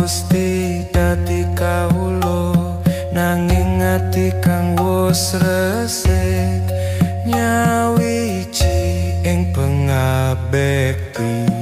Gusti dadi kawula, nanging ati kang wus resik nyawiji ing pengabekti.